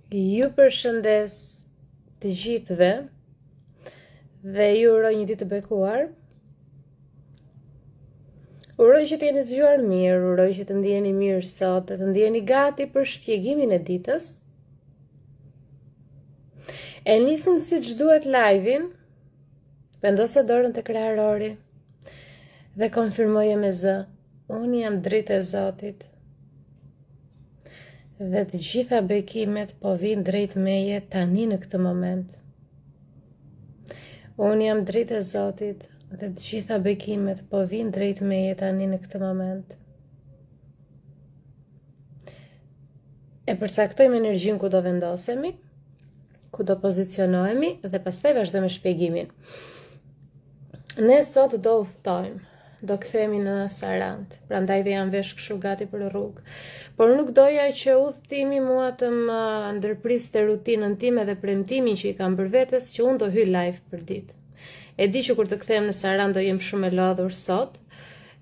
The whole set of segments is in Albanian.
Ju përshëndes të gjithëve dhe ju uroj një ditë të bekuar. Uroj që të jeni zgjuar mirë, uroj që të ndiheni mirë sot dhe të ndiheni gati për shpjegimin e ditës. E nisim siç duhet live-in. Vendose dorën te kraharori dhe konfirmoje me zë, unë jam dritë e Zotit. Dhe të gjitha bekimet po vijnë drejt meje tani në këtë moment. Unë jam dritë e Zotit dhe të gjitha bekimet po vijnë drejt meje tani në këtë moment. E përcaktojmë energjinë ku do vendosemi, ku do pozicionohemi dhe pastaj vazhdojmë me shpjegimin. Ne sot do udhëtojmë do kthehemi në Sarandë, prandaj dhe jam vesh kështu gati për rrugë. Por nuk doja që udhëtimi mua të më ndërpriste rutinën time dhe premtimin që i kam bërë vetes që unë do hyj live për ditë. E di që kur të kthehem në Sarandë do jem shumë e lodhur sot.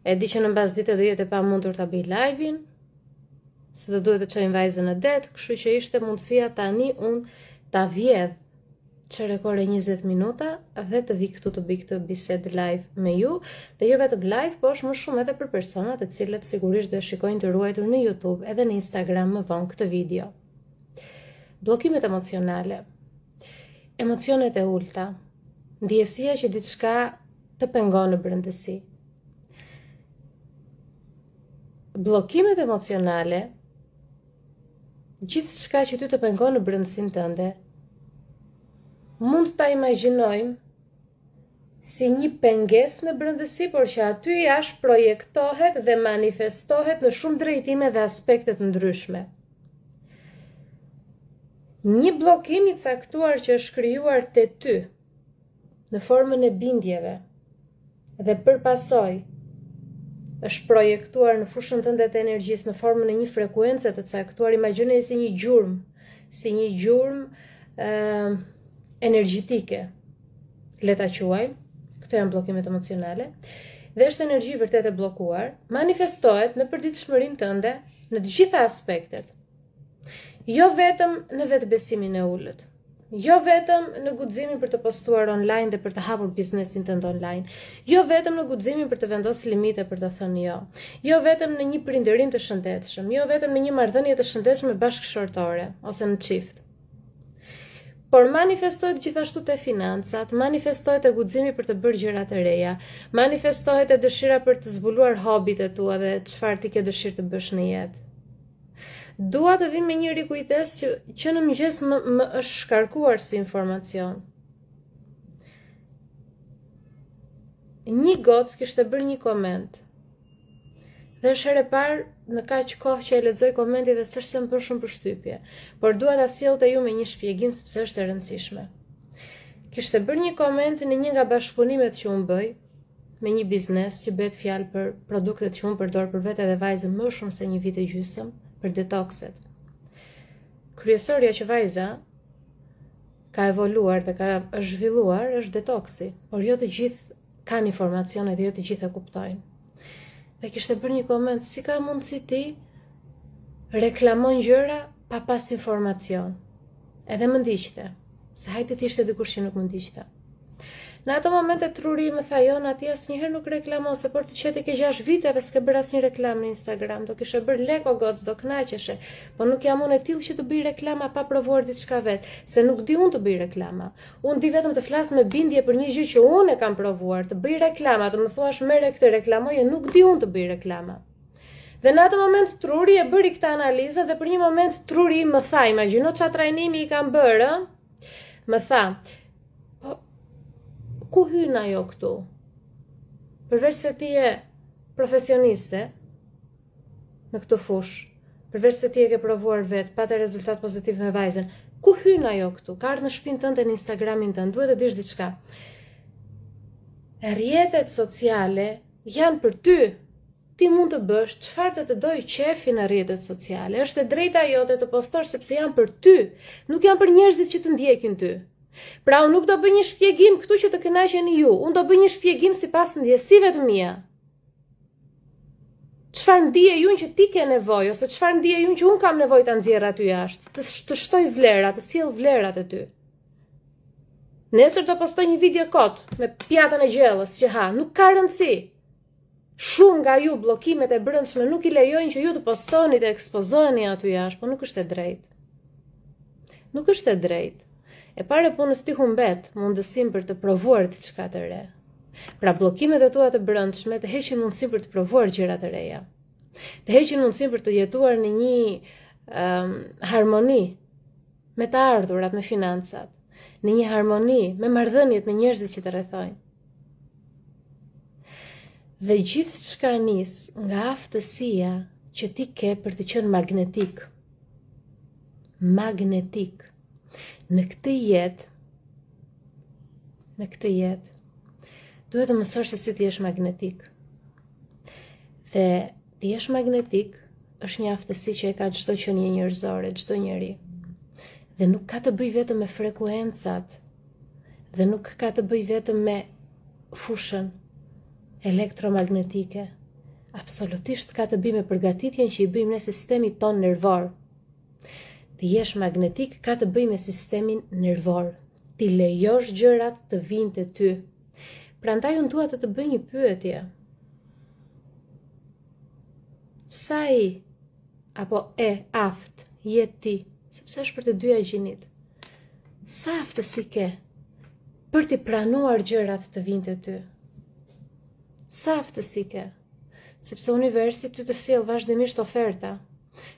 E di që në mbasdite do jetë e pamundur ta bëj live-in, se do duhet të çojmë vajzën në det, kështu që ishte mundësia tani unë ta vjedh çerek ore 20 minuta dhe të vi këtu të bëj këtë bisedë live me ju dhe jo vetëm live, po është më shumë edhe për personat të cilët sigurisht do e shikojnë të ruajtur në YouTube edhe në Instagram më vonë këtë video. Bllokimet emocionale, emocionet e ulta, ndjesia që diçka të pengon në brendësi. Bllokimet emocionale Gjithçka që ty të pengon në brendësinë tënde, mund ta imagjinojmë si një pengesë në brendësi, por që aty jashtë projektohet dhe manifestohet në shumë drejtime dhe aspekte të ndryshme. Një bllokim i caktuar që është krijuar te ty në formën e bindjeve dhe për pasojë është projektuar në fushën tënde të energjisë në formën e një frekuence të caktuar, imagjinoje si një gjurmë, si një gjurmë ë energjitike, le ta quajmë, këto janë bllokimet emocionale, dhe është energji vërtet e bllokuar, manifestohet në përditshmërinë tënde në të gjitha aspektet. Jo vetëm në vetëbesimin e ulët, jo vetëm në guximin për të postuar online dhe për të hapur biznesin tënd online, jo vetëm në guximin për të vendosur limite për të thënë jo, jo vetëm në një prindërim të shëndetshëm, jo vetëm në një marrëdhënie të shëndetshme bashkëshortore ose në çift. Por manifestohet gjithashtu te financat, manifestohet te guximi për të bërë gjëra të reja, manifestohet te dëshira për të zbuluar hobit e tua dhe çfarë ti ke dëshirë të bësh në jetë. Dua të vi me një rikujtesë që që në mëngjes më, më është shkarkuar si informacion. Një gocë kishte bërë një koment. Dhe është herë e parë në kaq kohë që e lexoj komentin dhe s'është se më bën shumë përshtypje, por dua ta sjell te ju me një shpjegim sepse është e rëndësishme. Kishte bërë një koment në një nga bashkëpunimet që unë bëj, me një biznes që bëhet fjalë për produktet që unë përdor për vete dhe vajzën më shumë se një vit e gjysmë për detokset. Kryesorja që vajza ka evoluar dhe ka është zhvilluar është detoksi, por jo të gjithë kanë informacione dhe jo të gjithë e kuptojnë. Dhe kishte bërë një koment, si ka mundësi ti reklamon gjëra pa pas informacion. Edhe më ndiqte, se hajde të ishte dikush që nuk më ndiqte. Në ato momente truri më tha Jona ti asnjëherë nuk reklamon se por të qe ti ke 6 vite dhe s'ke bërë asnjë reklamë në Instagram, do kishe bërë lek o goc, do kënaqeshe. Po nuk jam unë e tillë që të bëj reklama pa provuar diçka vetë, se nuk di unë të bëj reklama. Unë di vetëm të flas me bindje për një gjë që unë e kam provuar, të bëj reklama, të më thuash merre këtë reklamoje, nuk di unë të bëj reklama. Dhe në atë moment truri e bëri këtë analizë dhe për një moment truri më tha, imagjino ça trajnimi i kam bërë, ë? Më tha, Po, ku hyn ajo këtu? Përveç se ti je profesioniste në këtë fushë, përveç se ti e ke provuar vetë, pate rezultat pozitiv me vajzën, ku hyn ajo këtu? Ka ardhur në shpinë tënde në Instagramin tënd, duhet të dish diçka. Rrjetet sociale janë për ty. Ti mund të bësh çfarë të të dojë qefi në rrjetet sociale. Është e drejta jote të postosh sepse janë për ty, nuk janë për njerëzit që të ndjekin ty. Pra unë nuk do bëj një shpjegim këtu që të kënaqeni ju, unë do bëj një shpjegim sipas ndjesive të mia. Çfarë ndiej unë që ti ke nevojë ose çfarë ndiej unë që unë kam nevojë ta nxjerr aty jashtë, të, të shtoj vlera, të sjell vlera te ty. Nesër do postoj një video kot me pjatën e gjellës që ha, nuk ka rëndësi. Shumë nga ju bllokimet e brendshme nuk i lejojnë që ju të postoni të ekspozoheni aty jashtë, po nuk është e drejtë. Nuk është e drejtë. E para e punës ti humbet mundësinë për të provuar diçka të re. Pra bllokimet e tua të brendshme të heqin mundësinë për të provuar gjëra të reja. Të heqin mundësinë për të jetuar në një um, harmoni me të ardhurat, me financat, në një harmoni me marrëdhëniet me njerëzit që të rrethojnë. Dhe gjithçka nis nga aftësia që ti ke për të qenë magnetik. Magnetik. Në këtë jetë, në këtë jetë, duhet të mësosh se si të jesh magnetik. Dhe të jesh magnetik është një aftësi që e ka çdo qenie njerëzore, çdo njeri. Dhe nuk ka të bëjë vetëm me frekuencat, dhe nuk ka të bëjë vetëm me fushën elektromagnetike. Absolutisht ka të bëjë me përgatitjen që i bëjmë ne sistemit tonë nervor. Të jesh magnetik ka të bëjë me sistemin nervor. T'i lejosh gjërat të vijnë te ty. Prandaj unë dua të të bëj një pyetje. Sa i apo e aftë je ti, sepse është për të dyja gjinitë. Sa aftësi ke për t'i pranuar gjërat të vijnë te ty? Sa aftësi ke? Sepse universi ty të sjell vazhdimisht oferta,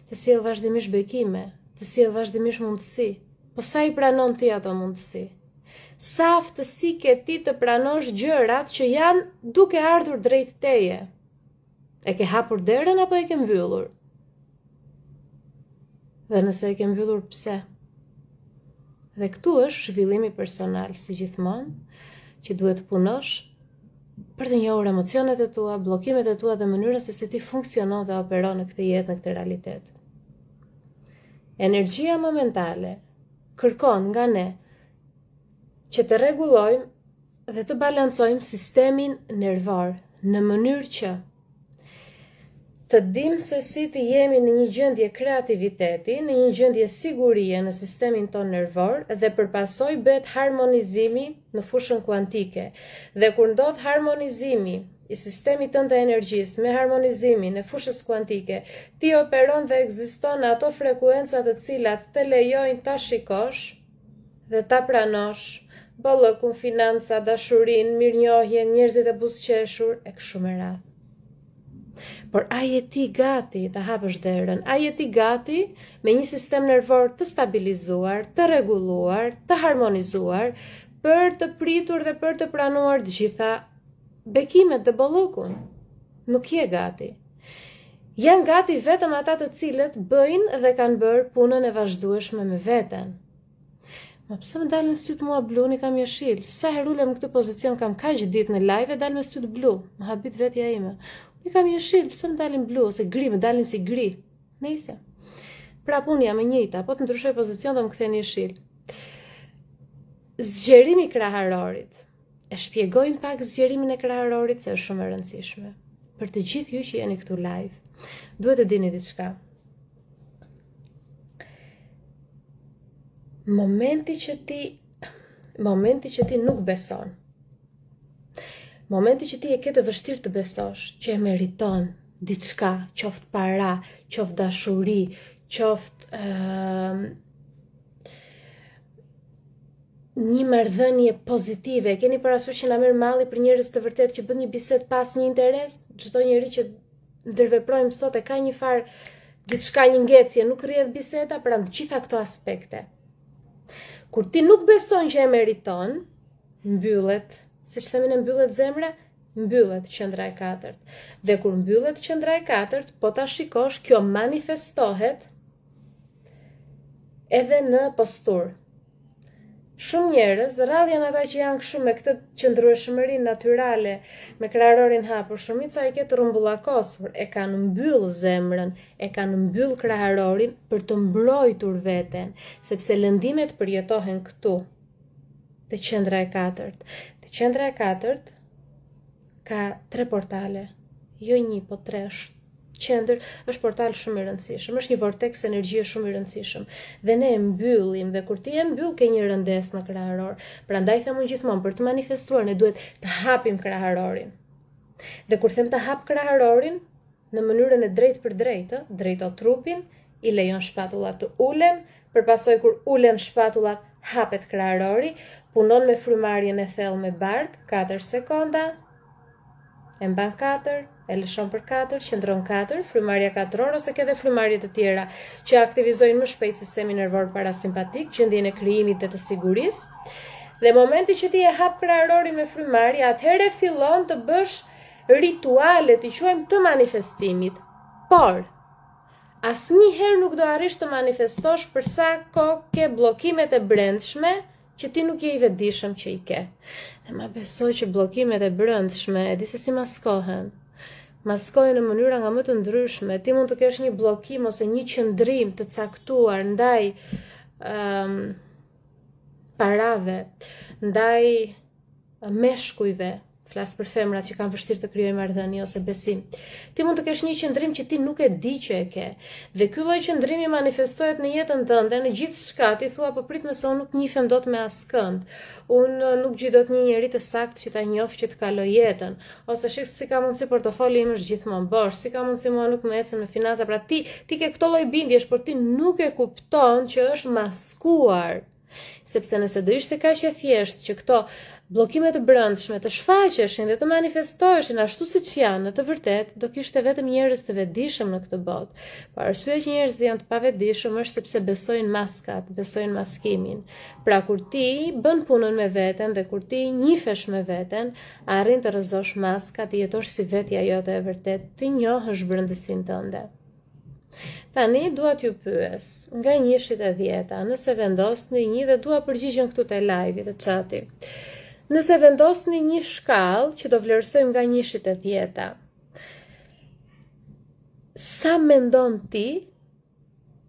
të sjell vazhdimisht bekime, të sjell vazhdimisht mundësi. Po sa i pranon ti ato mundësi? Sa aftësi ke ti të pranosh gjërat që janë duke ardhur drejt teje? E ke hapur derën apo e ke mbyllur? Dhe nëse e ke mbyllur, pse? Dhe këtu është zhvillimi personal, si gjithmonë, që duhet të punosh për të njohur emocionet e tua, bllokimet e tua dhe mënyrën se si ti funksionon dhe operon në këtë jetë, në këtë realitet. Energjia momentale kërkon nga ne që të rregullojmë dhe të balancojmë sistemin nervor në mënyrë që të dimë se si të jemi në një gjendje kreativiteti, në një gjendje sigurie në sistemin tonë nervor dhe për pasojë bëhet harmonizimi në fushën kuantike. Dhe kur ndodh harmonizimi i sistemit tënd të energjisë me harmonizimin e fushës kuantike, ti operon dhe ekziston në ato frekuenca të cilat të lejojnë ta shikosh dhe ta pranosh bollëkun, financa, dashurinë, mirënjohjen, njerëzit e buzëqeshur e kështu me radhë. Por a je ti gati të hapësh derën? A je ti gati me një sistem nervor të stabilizuar, të rregulluar, të harmonizuar për të pritur dhe për të pranuar të gjitha bekimet dhe bollëkun? Nuk je gati. Janë gati vetëm ata të cilët bëjnë dhe kanë bërë punën e vazhdueshme me veten. Ma pse më dalin sytë mua blu, unë i kam jeshil. Sa herë ulem në këtë pozicion kam kaq ditë në live e dal me sytë blu. Më habit vetja ime. Unë i kam jeshil, pse më dalin blu ose gri, më dalin si gri. Nejse. Prapë unë jam e njëjta, po të ndryshoj pozicion do më kthehen jeshil. Zgjerimi i kraharorit. E shpjegojmë pak zgjerimin e kraharorit se është shumë e rëndësishme. Për të gjithë ju që jeni këtu live, duhet të dini diçka. Momenti që ti momenti që ti nuk beson. Momenti që ti e ke të vështirë të besosh, që e meriton diçka, qoftë para, qoftë dashuri, qoftë uh, një marrëdhënie pozitive. Keni parasysh që na merr malli për njerëz të vërtetë që bën një bisedë pa asnjë interes? Çdo njeri që ndërveprojmë sot e ka një farë diçka një ngecje, nuk rrjedh biseda, pra në të gjitha këto aspekte. Kur ti nuk beson që e meriton, mbyllet, siç themi ne mbyllet zemra, mbyllet qendra e katërt. Dhe kur mbyllet qendra e katërt, po ta shikosh, kjo manifestohet edhe në posturë. Shumë njerëz, rrallë janë ata që janë kështu me këtë qëndrueshmëri natyrale, me kraharorin hapur, shumica i ke të rrumbullakosur, e kanë mbyll zemrën, e kanë mbyll kraharorin për të mbrojtur veten, sepse lëndimet përjetohen këtu, te qendra e katërt. Te qendra e katërt ka tre portale, jo një, po tre, është. qendër, është portal shumë i rëndësishëm, është një vortex energjie shumë i rëndësishëm. Dhe ne e mbyllim dhe kur ti e mbyll ke një rëndesë në kraharor. Prandaj them unë gjithmonë për të manifestuar ne duhet të hapim kraharorin. Dhe kur them të hap kraharorin, në mënyrën e drejtpërdrejtë, drejto trupin, i lejon shpatullat të ulen, për pasojë kur ulen shpatullat, hapet kraharori, punon me frymarrjen e thellë me bark, 4 sekonda, e mban 4, e lëshon për 4, qëndron 4, frymarrja katrore ose ke dhe frymarrje të tjera që aktivizojnë më shpejt sistemin nervor parasimpatik, gjendjen e krijimit dhe të sigurisë. Dhe momenti që ti e hap kraharorin me frymarrje, atëherë fillon të bësh ritualet, i quajmë të manifestimit. Por, asnjëherë nuk do arrish të manifestosh për sa kohë ke bllokimet e brendshme që ti nuk je i vetëdijshëm që i ke. Dhe ma beso që bllokimet e brendshme, e di se si maskohen. Maskohen në mënyra nga më të ndryshme. Ti mund të kesh një bllokim ose një qëndrim të caktuar ndaj um, parave, ndaj meshkujve, flas për femrat që kanë vështirë të krijojnë marrëdhënie ose besim. Ti mund të kesh një qëndrim që ti nuk e di që e ke. Dhe ky lloj qëndrimi manifestohet në jetën tënde, në gjithçka, ti thua po prit më se unë nuk njifem dot me askënd. Unë nuk gjej dot një njeri të saktë që ta njoh që të kaloj jetën. Ose shih si ka mundësi portofoli im është gjithmonë bosh, si ka mundësi mua nuk më ecën me financa. Pra ti ti ke këto lloj bindjesh, por ti nuk e kupton që është maskuar Sepse nëse do ishte kaq e thjeshtë që këto bllokime të brendshme të shfaqeshin dhe të manifestoheshin ashtu siç janë në të vërtetë, do kishte vetëm njerëz të vetëdijshëm në këtë botë. Po arsyeja që njerëzit janë të pavetëdijshëm është sepse besojnë maskat, besojnë maskimin. Pra kur ti bën punën me veten dhe kur ti njifesh me veten, arrin të rrëzosh maskat, të jetosh si vetja jote e vërtetë, të njohësh brendësinë tënde. Tani dua t'ju pyes, nga njëshi te dhjeta, nëse vendosni një dhe dua përgjigjen këtu te live te chati. Nëse vendosni një shkallë që do vlerësojmë nga njëshi te dhjeta, sa mendon ti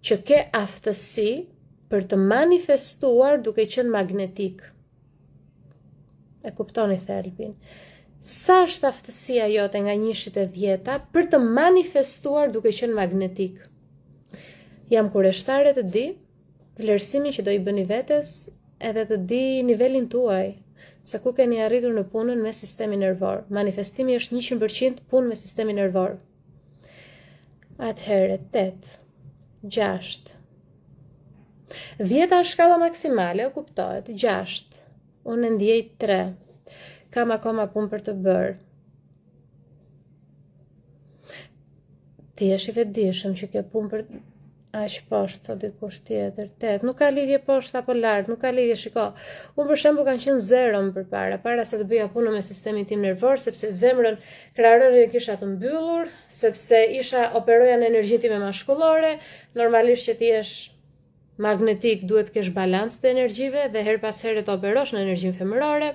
që ke aftësi për të manifestuar duke qenë magnetik? E kuptoni thelbin. Sa është aftësia jote nga njëshi te dhjeta për të manifestuar duke qenë magnetik? Jam kureshtare të di vlerësimin që do i bëni vetes edhe të di nivelin tuaj, se ku keni arritur në punën me sistemin nervor. Manifestimi është 100% punë me sistemin nervor. Atëherë, 8, 6, Dhjeta është shkalla maksimale, kuptohet, 6. Unë e ndjej 3. Kam akoma punë për të bërë. Ti je i vetëdijshëm që ke punë për aq poshtë, thot dikush tjetër, 8. Nuk ka lidhje poshtë apo lart, nuk ka lidhje, shiko. Unë për shembull kam qenë zero më përpara, para se të bëja punën me sistemin tim nervor, sepse zemrën kraharorin e kisha të mbyllur, sepse isha operoja në energjinë time mashkullore, normalisht që të jesh magnetik duhet të kesh balancë të energjive dhe herë pas here të operosh në energjinë femërore.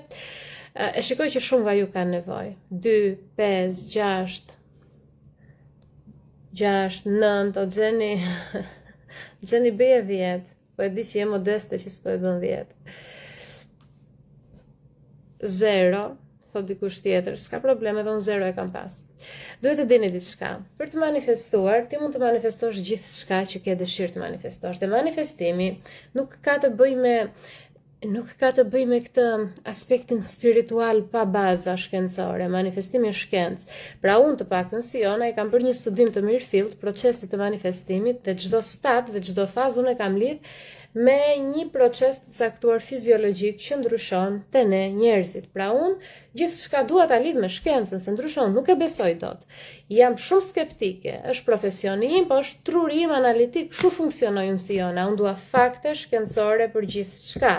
E shikoj që shumë nga ju kanë nevojë. 2, 5, 6, 6, 9, o Xheni, Xheni bëje 10, po e di që je modeste që s'po e bën 10. 0, thot dikush tjetër, s'ka problem, edhe unë zero e kam pas. Duhet të dini diçka. Për të manifestuar, ti mund të manifestosh gjithçka që ke dëshirë të manifestosh. Dhe manifestimi nuk ka të bëjë me nuk ka të bëjë me këtë aspektin spiritual pa baza shkencore. Manifestimi është shkencë. Pra unë të paktën si Jona i kam bërë një studim të mirëfilltë procesit të manifestimit dhe çdo stad dhe çdo fazë unë e kam lidh me një proces të caktuar fiziologjik që ndryshon te ne njerëzit. Pra unë gjithçka dua ta lidh me shkencën, se ndryshe unë nuk e besoj dot. Jam shumë skeptike, është profesioni im, po është truri im analitik, kështu funksionoj unë si Jona, unë dua fakte shkencore për gjithçka.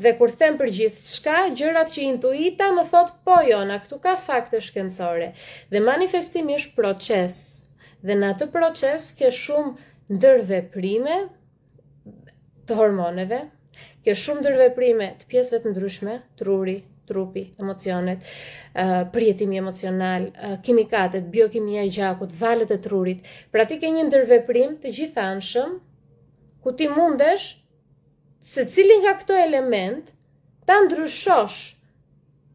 Dhe kur them për gjithçka, gjërat që intuita më thotë po Jona, këtu ka fakte shkencore. Dhe manifestimi është proces. Dhe në atë proces ke shumë ndërveprime, të hormoneve, ke shumë ndërveprime të pjesëve të ndryshme, truri, trupi, emocionet, përjetimi emocional, kimikatet, biokimia e gjakut, valët e trurit. Pra ti ke një ndërveprim të gjithanshëm ku ti mundesh secilin nga këto element ta ndryshosh.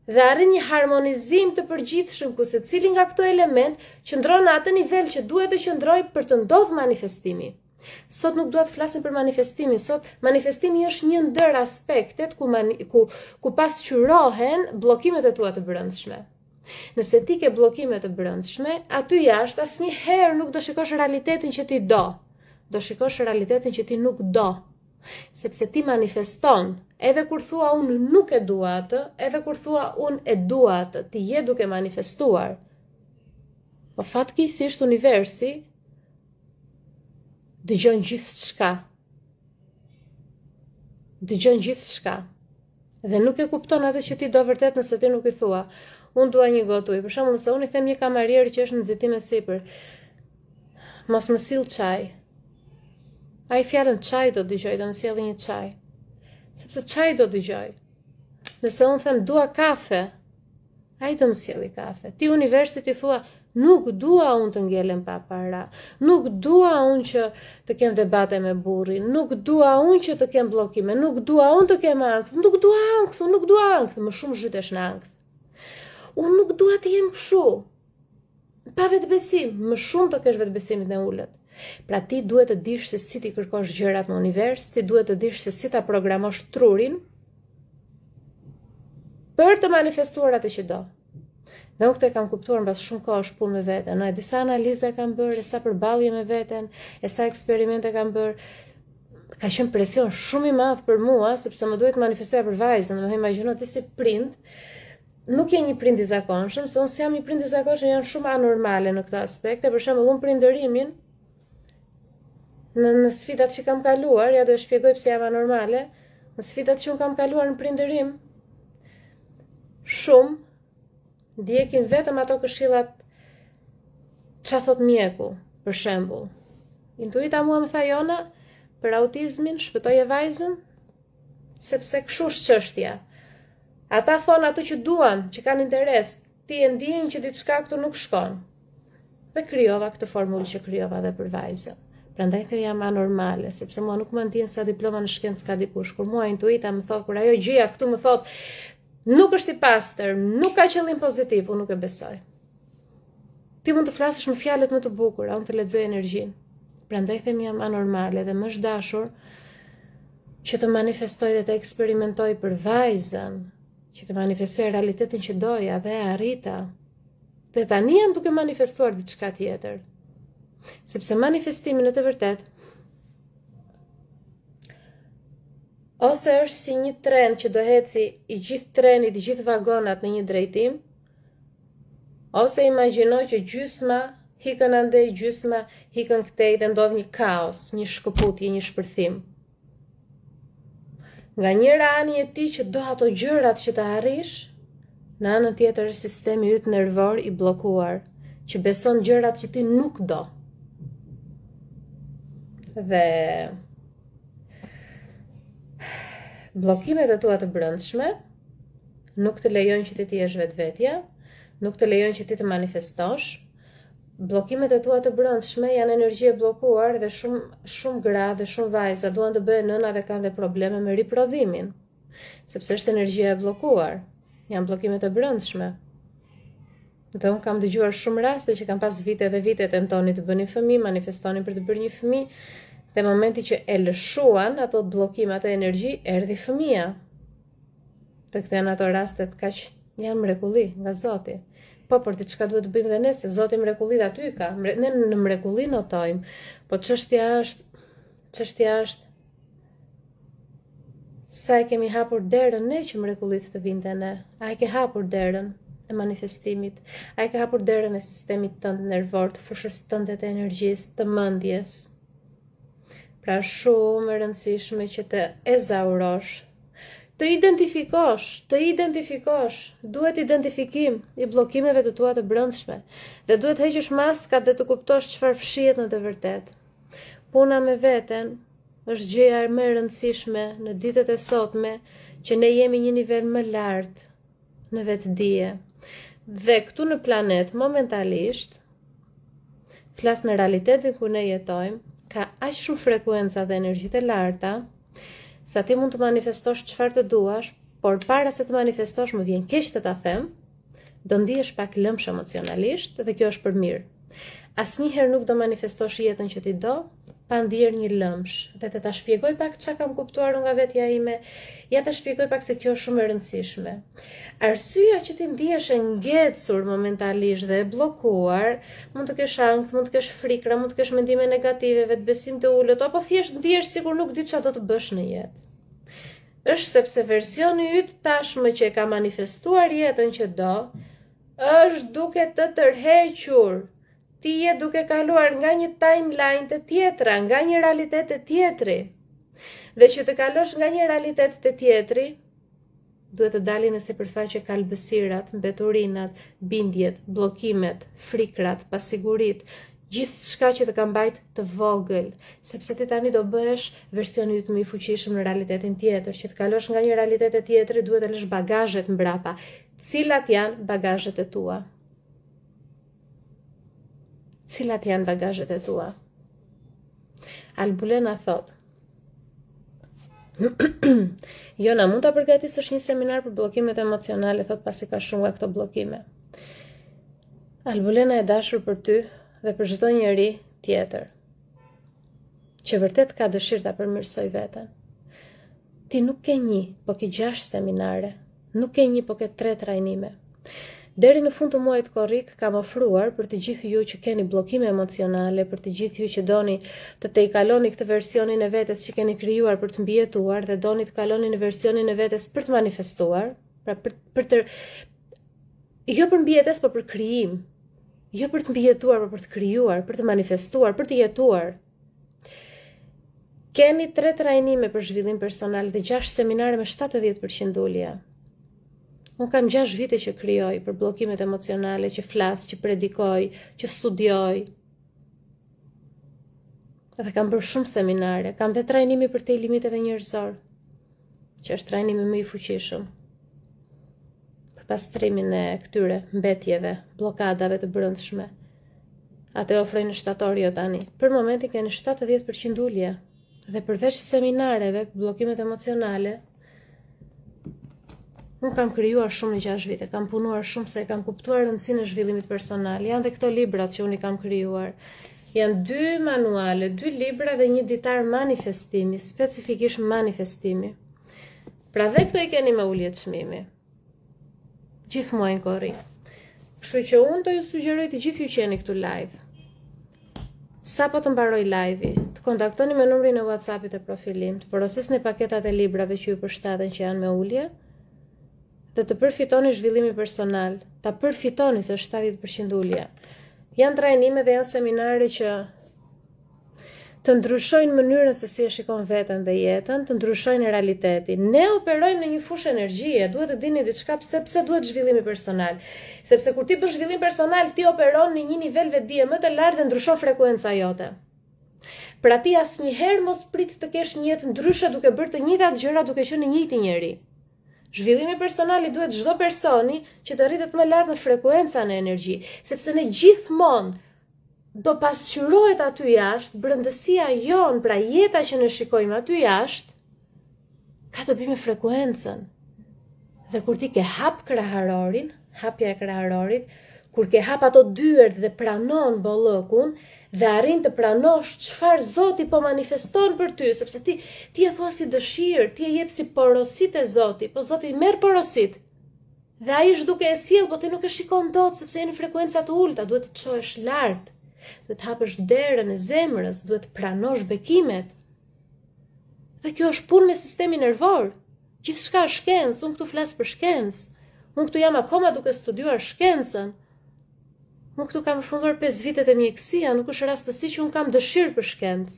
Dhe arrin një harmonizim të përgjithshëm ku secili nga këto element qëndron në atë nivel që duhet të qëndrojë për të ndodhur manifestimi. Sot nuk dua të flasim për manifestimin, sot manifestimi është një ndër aspektet ku mani, ku ku pasqyrohen bllokimet e tua të brendshme. Nëse ti ke bllokime të brendshme, aty jashtë asnjëherë nuk do shikosh realitetin që ti do. Do shikosh realitetin që ti nuk do. Sepse ti manifeston, edhe kur thua unë nuk e dua atë, edhe kur thua unë e dua atë, ti je duke manifestuar. Po fatkeqësisht universi dëgjon gjithçka. Dëgjon gjithçka. Dhe nuk e kupton atë që ti do vërtet nëse ti nuk i thua. Unë dua një gotë ujë. Për shembull, nëse unë i them një kamarieri që është në nxitim e sipër, mos më sill çaj. Ai fjalën çaj do dëgjojë, do më sjellë një çaj. Sepse çaj do dëgjojë. Nëse unë them dua kafe, Ai do më sjelli kafe. Ti universit i thua, nuk dua unë të ngelem pa para, nuk dua unë që të kem debate me burrin, nuk dua unë që të kem bllokime, nuk dua unë të kem ankth, nuk dua ankth, nuk dua ankth, më shumë zhytesh në ankth. Unë nuk dua të jem kështu. Pa vetëbesim, më shumë të kesh vetëbesimin e ulët. Pra ti duhet të dish se si t'i kërkosh gjërat në univers, ti duhet të dish se si ta programosh trurin për të manifestuar atë që do. Dhe unë këtë e kam kuptuar mbas shumë kohësh punë me veten, e disa analiza kam bërë, e sa përballje me veten, e sa eksperimente kam bërë. Ka qenë presion shumë i madh për mua, sepse më duhet të manifestoja për vajzën, domethënë imagjino ti si prind, nuk je një prind i zakonshëm, se unë s'jam një prind i zakonshëm, jam shumë anormale në këto aspekte. Për shembull, unë prindërimin në në sfidat që kam kaluar, ja do e shpjegoj pse jam anormale, në sfidat që unë kam kaluar në prindërim, shumë ndjekin vetëm ato këshillat ça thotë mjeku, për shembull. Intuita mua më tha Jona, për autizmin, shpëtoje vajzën, sepse kështu është çështja. Ata thonë ato që duan, që kanë interes, ti e ndjen që diçka këtu nuk shkon. Dhe krijova këtë formulë që krijova dhe për vajzën. Prandaj them jam anormale, sepse mua nuk më ndien sa diploma në shkencë ka dikush. Kur mua intuita më thotë, kur ajo gjëja këtu më thotë, nuk është i pastër, nuk ka qëllim pozitiv, unë nuk e besoj. Ti mund të flasësh me fjalët më të bukura, unë të lexoj energjinë. Prandaj them jam anormale dhe më është dashur që të manifestoj dhe të eksperimentoj për vajzën, që të manifestoj realitetin që doja dhe e arrita. Dhe tani jam duke manifestuar diçka tjetër. Sepse manifestimi në të vërtetë ose është si një tren që do eci i gjithë treni, të gjithë vagonat në një drejtim, ose imagjino që gjysma ikën andej, gjysma ikën këtej dhe ndodh një kaos, një shkëputje, një shpërthim. Nga njëra anë je ti që do ato gjërat që të arrish, në anën tjetër është sistemi yt nervor i bllokuar, që beson gjërat që ti nuk do. Dhe bllokimet e tua të brendshme nuk të lejojnë që ti të jesh vetvetja, nuk të lejojnë që ti të manifestosh, Bllokimet e tua të brendshme janë energji e bllokuar dhe shumë shumë gra dhe shumë vajza duan të bëhen nëna dhe kanë dhe probleme me riprodhimin, sepse është energjia e bllokuar. Janë bllokimet e brendshme. Dhe unë kam dëgjuar shumë raste që kanë pas vite dhe vite tentonin të bënin fëmijë, manifestonin për të bërë një fëmijë, dhe momenti që e lëshuan ato bllokime, atë energji, erdhi fëmija. Dhe këto janë ato rastet kaq janë mrekulli nga Zoti. Po, por diçka duhet të bëjmë dhe ne, se Zoti mrekullitë aty i ka. Ne në mrekulli notojmë. Po çështja është, çështja është sa e kemi hapur derën ne që mrekullitë të vijnë te ne. A e ke hapur derën e manifestimit? A e ke hapur derën e sistemit tënd nervor, të fushës tënde të energjisë, të mendjes? Pra shumë e rëndësishme që të ezaurosh, të identifikosh, të identifikosh, duhet identifikim i bllokimeve të tua të brendshme dhe duhet heqësh maskat dhe të kuptosh çfarë fshihet në të vërtetë. Puna me veten është gjëja më e rëndësishme në ditët e sotme që ne jemi një nivel më lart në vetëdije. Dhe këtu në planet momentalisht Flas në realitetin ku ne jetojmë, ka aq shumë frekuenca dhe energji të larta, sa ti mund të manifestosh çfarë të duash, Por para se të manifestosh, më vjen keq të ta them, do ndihesh pak lëmsh emocionalisht dhe kjo është për mirë. Asnjëherë nuk do manifestosh jetën që ti do, pa ndier një lëmsh. Dhe të ta shpjegoj pak ça kam kuptuar unë nga vetja ime, ja ta shpjegoj pak se kjo është shumë e rëndësishme. Arsyeja që ti ndihesh e ngecur momentalisht dhe e bllokuar, mund të kesh ankth, mund të kesh frikra, mund të kesh mendime negative, vetëbesim të ulët, apo thjesht ndihesh sikur nuk di çfarë do të bësh në jetë. Është sepse versioni yt tashmë që e ka manifestuar jetën që do, është duke të tërhequr. Ti je duke kaluar nga një timeline te tjetra, nga një realitet te tjetri. Dhe që të kalosh nga një realitet te tjetri, duhet të dalin në sipërfaqe kalbësirat, mbeturinat, bindjet, bllokimet, frikrat, pasiguritë, gjithçka që të ka mbajt të vogël, sepse ti tani do bëhesh versioni yt më i fuqishëm në realitetin tjetër, që të kalosh nga një realitet te tjetri duhet të lësh bagazhet mbrapa. Cilat janë bagazhet e tua? Cilat janë bagazhet e tua? Albulena thot. Jona, mund ta përgatisësh një seminar për bllokimet emocionale, thot pasi ka shumë nga këto bllokime. Albulena e dashur për ty dhe për çdo njeri tjetër që vërtet ka dëshirë ta përmirësojë veten. Ti nuk ke një, po ke gjashtë seminare. Nuk ke një, po ke tre trajnime. Deri në fund të muajit korrik kam ofruar për të gjithë ju që keni bllokime emocionale, për të gjithë ju që doni të tejkaloni këtë versionin e vetes që keni krijuar për të mbijetuar dhe doni të kaloni në versionin e vetes për të manifestuar, pra për, për të jo për mbijetesë, por për krijim. Jo për të mbijetuar, por për të krijuar, për të manifestuar, për të jetuar. Keni tre trajnime për zhvillim personal dhe 6 seminare me 70% ulje. Unë kam 6 vite që krijoj për bllokimet emocionale, që flas, që predikoj, që studioj. Dhe kam bërë shumë seminare, kam dhe trajnimi përtej limiteve njerëzore, që është trajnimi më i fuqishëm për pastrimin e këtyre mbetjeve, bllokadave të brendshme. Atë e ofroj në shtator jo tani. Për momentin keni 70% ulje. Dhe përveç seminareve, bllokimet emocionale, unë kam krijuar shumë në 6 vite, kam punuar shumë se e kam kuptuar rëndësinë e zhvillimit personal. Janë dhe këto librat që unë i kam krijuar. Janë dy manuale, dy libra dhe një ditar manifestimi, specifikisht manifestimi. Pra dhe këto i keni me ulje çmimi. Gjithë muajin korrik. Kështu që unë do ju sugjeroj të gjithë ju që jeni këtu live. Sapo të mbaroj live-i, të kontaktoni me numrin e WhatsApp-it të profilim, të porosisni paketat e librave që ju përshtaten që janë me ulje, dhe të përfitoni zhvillimin personal, ta përfitoni se është 70% ulje. Janë trajnime dhe janë seminare që të ndryshojnë mënyrën se si e shikon veten dhe jetën, të ndryshojnë realitetin. Ne operojmë në një fushë energjie, duhet të dini diçka pse pse duhet zhvillimi personal. Sepse kur ti bën zhvillim personal, ti operon në një nivel vetëdije më të lartë dhe ndryshon frekuenca jote. Pra ti asnjëherë mos prit të kesh një jetë ndryshe duke bërë të njëjtat gjëra duke qenë i njëjti njeri. Zhvillimi personal i duhet çdo personi që të rritet më lart në frekuenca në energji, sepse ne gjithmonë do pasqyrohet aty jashtë, brendësia jonë, pra jeta që ne shikojmë aty jashtë, ka të bëjë me frekuencën. Dhe kur ti ke hap kraharorin, hapja e kraharorit, kur ke hap ato dyert dhe pranon bollëkun dhe arrin të pranosh çfarë Zoti po manifeston për ty, sepse ti ti e thua si dëshirë, ti e jep si porosi te Zoti, po Zoti i merr porositë. Dhe ai është duke e sjellë, po ti nuk e shikon dot sepse je në frekuenca të ulëta, duhet të çohesh lart. Duhet të hapësh derën e zemrës, duhet të pranosh bekimet. Dhe kjo është punë me sistemin nervor. Gjithçka është shkencë, unë këtu flas për shkencë. Unë këtu jam akoma duke studiuar shkencën. Unë këtu kam përfunduar 5 vitet e mjekësia, nuk është rastësi që unë kam dëshirë për shkencë.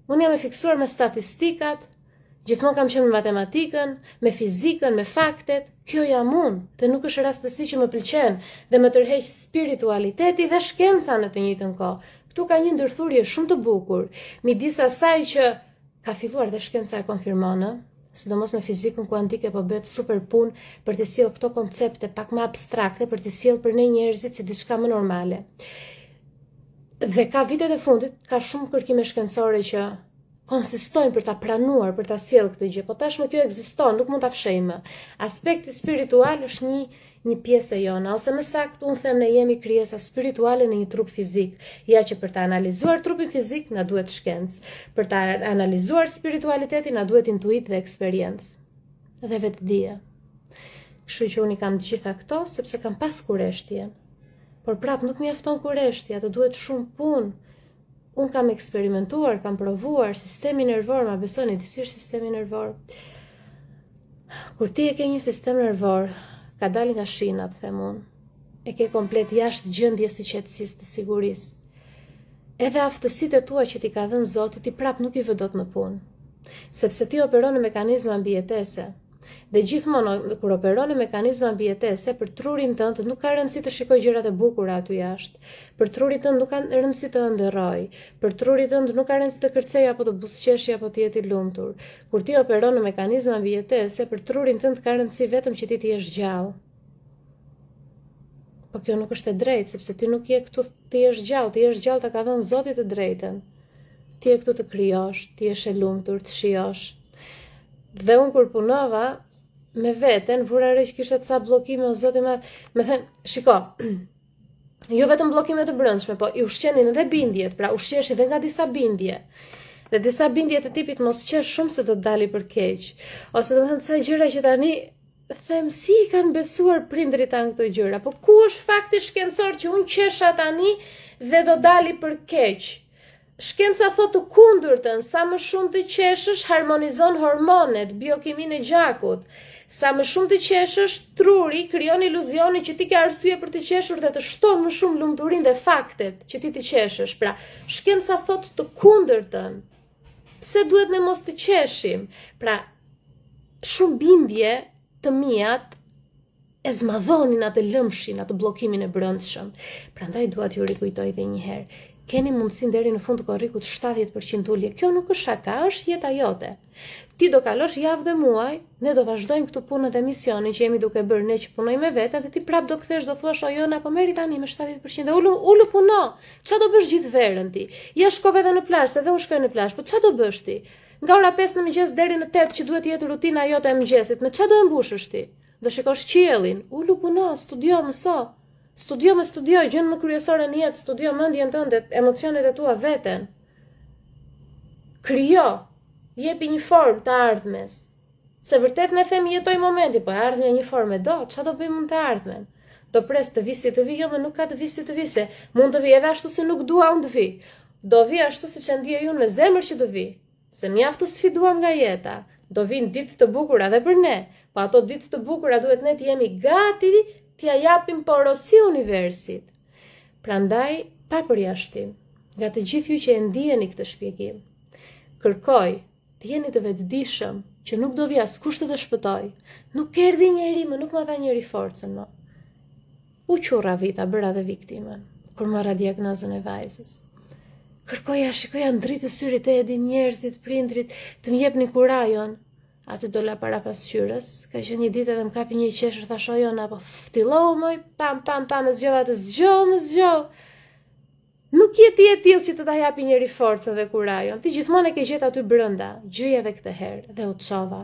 Unë jam e fiksuar me statistikat, Gjithmonë kam qenë me matematikën, me fizikën, me faktet, kjo jam unë dhe nuk është rastësi që më pëlqen dhe më tërheq spiritualiteti dhe shkenca në të njëjtën kohë. Këtu ka një ndërthurje shumë të bukur midis asaj që ka filluar dhe shkenca e konfirmon, ë, sidomos me fizikën kuantike po bëhet super punë për të sjellë këto koncepte pak më abstrakte, për të sjellë për ne njerëzit si diçka më normale. Dhe ka vitet e fundit ka shumë kërkime shkencore që. konsistojmë për ta pranuar, për ta sjellë këtë gjë, po tashmë kjo ekziston, nuk mund ta fshehim më. Aspekti spiritual është një një pjesë e jona, ose më saktë unë them ne jemi krijesa spirituale në një trup fizik. Ja që për ta analizuar trupin fizik na duhet shkencë, për ta analizuar spiritualitetin na duhet intuitë dhe eksperiencë dhe vetëdije. Kështu që unë i kam të gjitha këto sepse kam pas kureshtjen. Por prapë nuk mjafton kureshtja, të duhet shumë punë. Unë kam eksperimentuar, kam provuar sistemi nervor, ma besoni, di si është sistemi nervor. Kur ti e ke një sistem nervor, ka dalë nga shinat, them unë. E ke komplet jashtë gjendjes së qetësisë të sigurisë. Edhe aftësitë e tua që t'i ka dhënë Zoti, ti prapë nuk i vë dot në punë. Sepse ti operon në mekanizma mbijetese. Dhe gjithmonë kur operon në mekanizma mbijetese, për trurin tënd nuk ka rëndësi të shikojë gjërat e bukura aty jashtë. Për trurin tënd nuk ka rëndësi të ëndërrojë. Për trurin tënd nuk ka rëndësi të kërcejë apo të buzëqeshë apo të jetë i lumtur. Kur ti operon në mekanizma mbijetese, për trurin tënd ka rëndësi vetëm që ti të jesh gjallë. Po kjo nuk është e drejtë, sepse ti nuk je këtu të jesh gjallë, të jesh gjallë ta ka dhënë Zoti të drejtën. Ti je këtu të krijosh, të jesh e lumtur, të shijosh. Dhe unë kur punova me veten, vura re që kisha ca bllokime o Zot i madh, me thënë, shiko, jo vetëm bllokime të brendshme, po i ushqenin edhe bindjet, pra ushqehesh edhe nga disa bindje. Dhe disa bindje të tipit mos qesh shumë se do të dali për keq. Ose domethënë ca gjëra që tani them si i kanë besuar prindërit tanë këto gjëra, po ku është fakti shkencor që unë qesha tani dhe do dali për keq? Shkenca thotë të kundërtën, sa më shumë të qeshësh, harmonizon hormonet, biokiminë e gjakut. Sa më shumë të qeshësh, truri krijon iluzionin që ti ke arsye për të qeshur dhe të shton më shumë lumturinë dhe faktet që ti të qeshësh. Pra, shkenca thotë të kundërtën. Pse duhet ne mos të qeshim? Pra, shumë bindje të miat e zmadhonin atë lëmshin, atë bllokimin e brendshëm. Prandaj dua t'ju rikujtoj edhe një herë. Keni mundësinë deri në fund të korrikut 70% ulje. Kjo nuk është shaka, është jeta jote. Ti do kalosh javë dhe muaj, ne do vazhdojmë këtu punën dhe misionin që jemi duke bërë ne që punojmë me veten dhe ti prap do kthesh do thuash o Jona, po merri tani me 70% dhe ulu ulu puno. Ça do bësh gjithë verën ti? Ja shkove edhe në plazh, se dhe unë shkoj në plazh, po ça do bësh ti? Nga ora 5 në mëngjes deri në 8 që duhet të jetë rutina jote e mëngjesit, me ça do e mbushësh ti? Do shikosh qiellin, ulu puno, studio, mëso. Studio më studio, gjënë më kryesore në jetë, studio mendjen tënde, emocionet e tua veten. Krijo, jepi një formë të ardhmes. Se vërtet ne themi jetoj momentin, po e ardhmja një formë e do, ça do bëjmë unë të ardhmen? Do pres të vijë si të vijë, jo më nuk ka të vijë si të vijë, se mund të vijë edhe ashtu si nuk dua unë të vijë. Do vijë ashtu siç e ndiej unë me zemër që të vijë. Se mjaft u sfiduam nga jeta, do vijnë ditë të bukura dhe për ne, po ato ditë të bukura duhet ne të jemi gati t'ia japim porosi universit. Prandaj, pa përjashtim, nga të gjithë ju që e ndieni këtë shpjegim, kërkoj të jeni të vetëdijshëm që nuk do vijë askush të të shpëtojë. Nuk erdhi njeri më, nuk ma dha njeri forcën më. U qurravita, bëra dhe viktimën, kur mora diagnozën e vajzës. Kërkoja, shikoja në dritë të syrit e Edin njerëzit, prindrit, të më jepnin kurajon. Aty dola para pasqyrës, ka qenë një ditë edhe më kapi një qeshur, thashë o Jona, po ftillohu moj, pam, pam, pam, e zgjova të zgjohu, më zgjohu. Nuk je ti e tillë që të ta japi njeri forcën dhe kurajon. Ti gjithmonë e ke gjetë aty brenda. Gjëje edhe këtë herë dhe u çova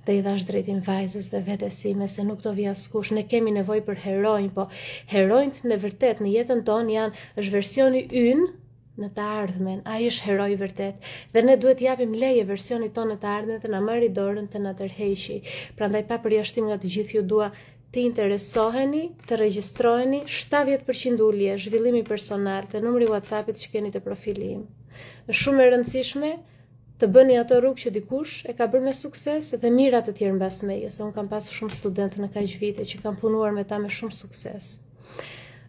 dhe i dhashë drejtim vajzës dhe vetes sime se nuk do vijë askush. Ne kemi nevojë për heronj, po heronjtë në vërtet në jetën tonë janë është versioni ynë në të ardhmen. Ai është heroi i vërtetë dhe ne duhet t'i japim leje versionit tonë në të ardhmen të na marrë dorën të na tërheqi. Prandaj pa përjashtim nga të gjithë ju dua të interesoheni, të regjistroheni, 70% ulje, zhvillimi personal dhe numri i WhatsApp-it që keni te profili im. Është shumë e rëndësishme të bëni atë rrugë që dikush e ka bërë me sukses dhe mijëra të tjerë mbas meje, se unë kam pasur shumë studentë në kaq vite që kam punuar me ta me shumë sukses.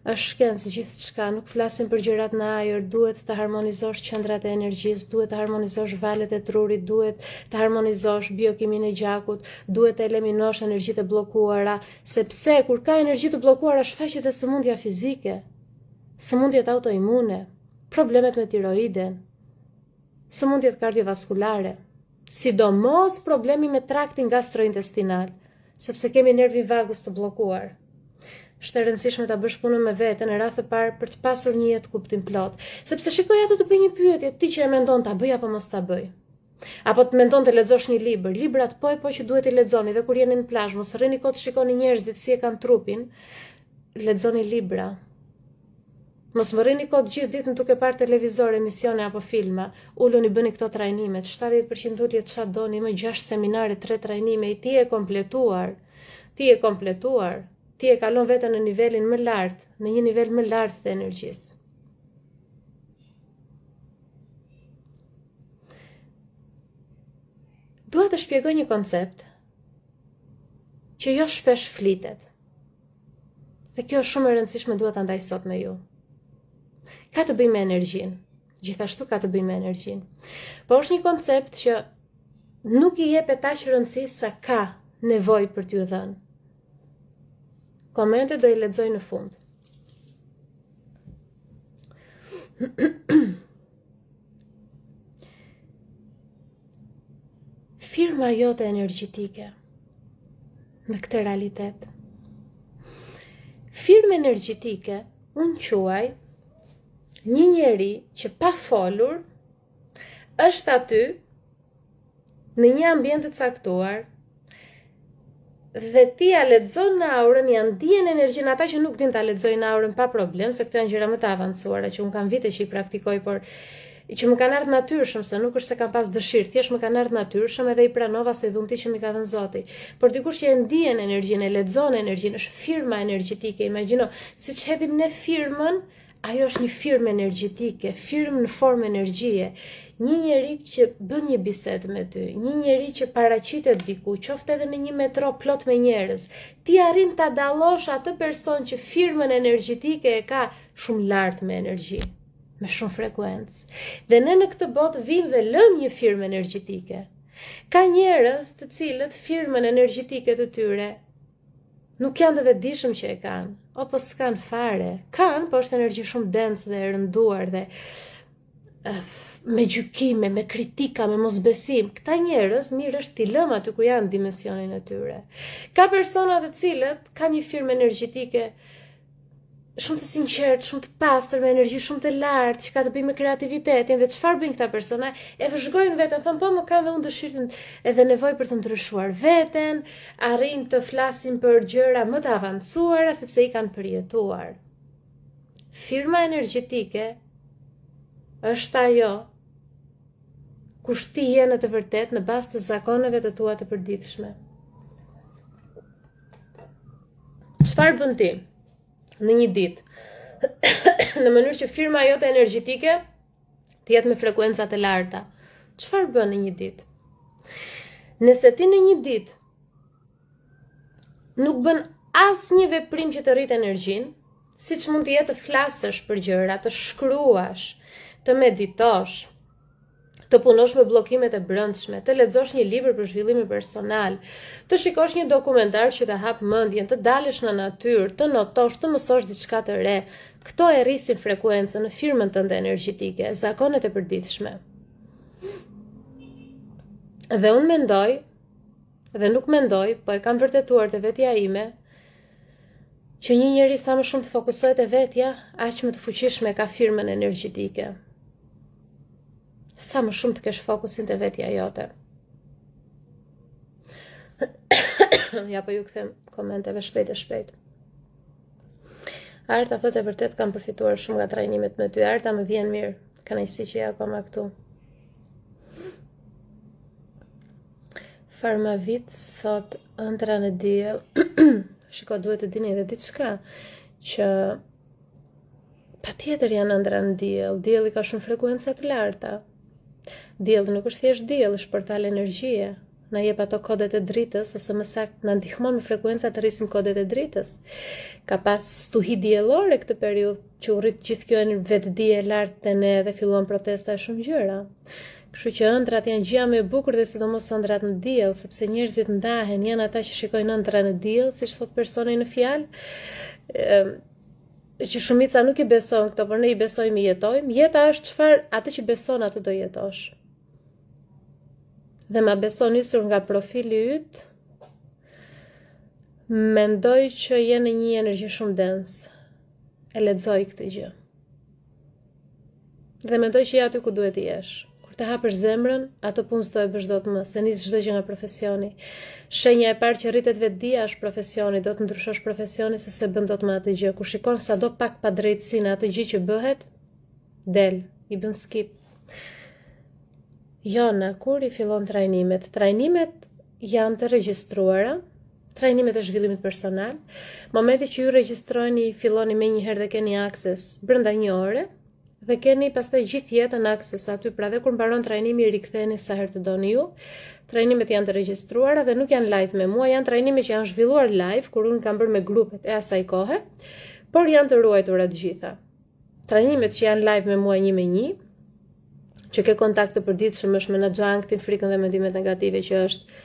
Është shkencë gjithçka, nuk flasim për gjërat në ajër, duhet të harmonizosh qendrat e energjisë, duhet të harmonizosh valët e trurit, duhet të harmonizosh biokiminë e gjakut, duhet të eliminosh energjitë e bllokuara, sepse kur ka energji të bllokuara shfaqet dhe sëmundja fizike, sëmundjet autoimune, problemet me tiroiden, sëmundjet kardiovaskulare, sidomos problemi me traktin gastrointestinal, sepse kemi nervin vagus të bllokuar. Është e rëndësishme ta bësh punën me veten në radhë të parë për të pasur një jetë kuptimplotë, sepse shikoj atë të bëj një pyetje, ti që e mendon ta bëj apo mos ta bëj. Apo të mendon të lexosh një libër, librat po e po që duhet t'i lexoni dhe kur jeni në plazh, mos rrini kot të shikoni njerëzit si e kanë trupin, lexoni libra. Mos më rrini kot gjithë ditën duke parë televizor, emisione apo filma. Uluni bëni këto trajnimet, 70% ulje ça doni, më 6 seminare, 3 trajnime, i ti e kompletuar. Ti e kompletuar. Ti e kalon veten në nivelin më lart, në një nivel më lart të energjisë. Dua të shpjegoj një koncept që jo shpesh flitet. Dhe kjo është shumë e rëndësishme dua ta ndaj sot me ju. Ka të bëjë me energjinë. Gjithashtu ka të bëjë me energjinë. Po është një koncept që nuk i jepet aq rëndësi sa ka nevojë për t'ju dhënë. Komentet do i lexoj në fund. Firma jote energjitike në këtë realitet. Firmë energjitike unë quaj një njeri që pa folur është aty në një ambient të caktuar dhe ti ja lexon në aurën, ja ndien energjinë ata që nuk din ta lexojnë aurën pa problem, se këto janë gjëra më të avancuara që un kam vite që i praktikoj, por që më kanë ardhur natyrshëm, se nuk është se kam pas dëshirë, thjesht më kanë ardhur natyrshëm edhe i pranova si dhunti që m'i ka dhënë Zoti. Por dikush që e ndien energjinë, e lexon energjinë, është firma energjetike, imagjino, siç hedhim ne firmën, Ajo është një firmë energjetike, firmë në formë energjie. Një njeri që bën një bisedë me ty, një njeri që paraqitet diku, qoftë edhe në një metro plot me njerëz, ti arrin ta dallosh atë person që firmën energjetike e ka shumë lart me energji, me shumë frekuencë. Dhe ne në këtë botë vijmë dhe lëmë një firmë energjetike. Ka njerëz të cilët firmën energjetike të tyre Nuk janë të vetëdijshëm që e kanë, apo s'kanë fare. Kanë, po është energji shumë dense dhe e rënduar dhe uh, me gjykime, me kritika, me mosbesim. Këta njerëz mirë është t'i lëmë aty ku janë dimensionin e tyre. Ka persona të cilët kanë një firmë energjetike shumë të sinqertë, shumë të pastër, me energji shumë të lartë, që ka të bëjë me kreativitetin dhe çfarë bëjnë këta persona? E vëzhgojnë veten, thonë po më kam dhe unë dëshirë edhe nevojë për të ndryshuar veten, arrijnë të flasin për gjëra më të avancuara sepse i kanë përjetuar. Firma energjetike është ajo kush ti je në të vërtetë në bazë të zakoneve të tua të përditshme. Çfarë bën ti në një ditë? në mënyrë që firma jote energjetike të jetë me frekuenca të larta. Çfarë bën në një ditë? Nëse ti në një ditë nuk bën asnjë veprim që të rrit energjinë, siç mund të jetë të flasësh për gjëra, të shkruash, të meditosh, të punosh me bllokimet e brendshme, të lexosh një libër për zhvillimin personal, të shikosh një dokumentar që të hap mendjen, të dalësh në natyrë, të notosh, të mësosh diçka të re. Këto e rrisin frekuencën në firmën tënde energjetike, zakonet e përditshme. Dhe unë mendoj, dhe nuk mendoj, po e kam vërtetuar te vetja ime, që një njeri sa më shumë të fokusohet te vetja, aq më të fuqishme ka firmën energjetike. Sa më shumë të kesh fokusin te vetja jote. ja po ju kthem komenteve shpejt e shpejt. Arta thotë e vërtet kam përfituar shumë nga trajnimet me ty. Arta më vjen mirë. Kënaqësi që je akoma këtu. Farmavit thotë ëndrra në diell. Shiko, duhet të dini edhe diçka që Patjetër janë ëndrra në diell. Dielli ka shumë frekuenca të larta. Dielli nuk është thjesht diell, është portal energjie. Na jep ato kodet e dritës ose më saktë na ndihmon me frekuenca të rrisim kodet e dritës. Ka pas stuhi diellore këtë periudhë që u rrit gjithë kjo vetëdije e lartë te ne dhe filluan protesta e shumë gjëra. Kështu që ëndrrat janë gjëja më e bukur dhe sidomos ëndrrat në diell, sepse njerëzit ndahen, janë ata që shikojnë ëndrra në diell, siç thot personi në fjalë. Ëm që shumica nuk i beson këto, por ne i besojmë, i jetojmë. Jeta është çfarë atë që beson atë do jetosh. Dhe ma beso nisur nga profili yt, mendoj që je në një energji shumë dense. E lexoj këtë gjë. Dhe mendoj që je aty ku duhet të jesh. Kur të hapësh zemrën, atë punë s'do e bësh dot më, se nis çdo gjë nga profesioni. Shenja e parë që rritet vetëdija është profesioni, do të ndryshosh profesionin se s'e bën dot më atë gjë. Kur shikon sado pak padrejtësi në atë gjë që bëhet, del, i bën skip. Jona, kur i fillon trajnimet? Trajnimet janë të regjistruara, trajnimet e zhvillimit personal. Momenti që ju regjistroheni, filloni menjëherë dhe keni akses brenda një ore dhe keni pastaj gjithë jetën akses aty, pra dhe kur mbaron trajnimi riktheheni sa herë të doni ju. Trajnimet janë të regjistruara dhe nuk janë live me mua, janë trajnime që janë zhvilluar live kur unë kam bërë me grupet e asaj kohe, por janë të ruajtura të gjitha. Trajnimet që janë live me mua një me një, që ke kontakt të përditshëm është menaxho ankthin, frikën dhe mendimet negative që është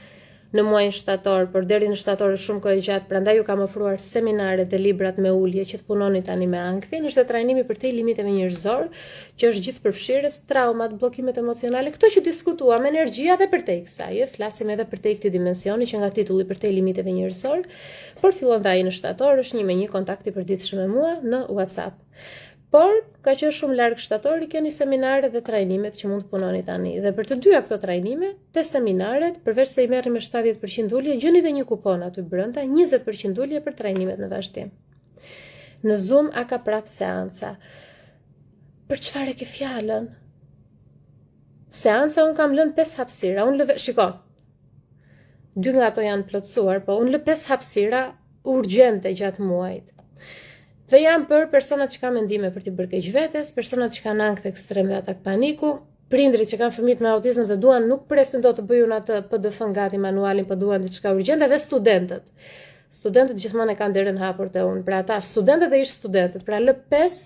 në muajin shtator, por deri në shtator është shumë kohë e gjatë, prandaj ju kam ofruar seminaret dhe librat me ulje që të punoni tani me ankthin, është dhe trajnimi përtej limiteve njerëzor, që është gjithëpërfshirës, traumat, bllokimet emocionale, këto që diskutuam, energjia dhe përtej kësaj, ë, flasim edhe përtej këtij dimensioni që nga titulli përtej limiteve njerëzor, por fillon dhe ai në shtator, është një me një kontakt i përditshëm me mua në WhatsApp. Por, ka qenë shumë larg shtatori, keni seminare dhe trajnimet që mund të punoni tani. Dhe për të dyja këto trajnime, te seminaret, përveç se i merrni me 70% ulje, gjeni dhe një kupon aty brenda, 20% ulje për trajnimet në vazhdim. Në Zoom a ka prap seanca. Për çfarë e ke fjalën? Seanca unë kam lënë 5 hapësira, unë lë shiko. Dy nga ato janë plotësuar, po unë lë 5 hapësira urgjente gjatë muajit. Dhe janë për personat që kanë mendime për t'i bërë keq vetes, personat që kanë ankth ekstrem dhe atak paniku, prindrit që kanë fëmijët me autizëm dhe duan nuk presin dot të bëj unë atë PDF-n gati manualin, po duan diçka urgjente dhe studentët. Studentët gjithmonë e kanë derën hapur te unë, pra ata studentët dhe ish studentët, pra lë 5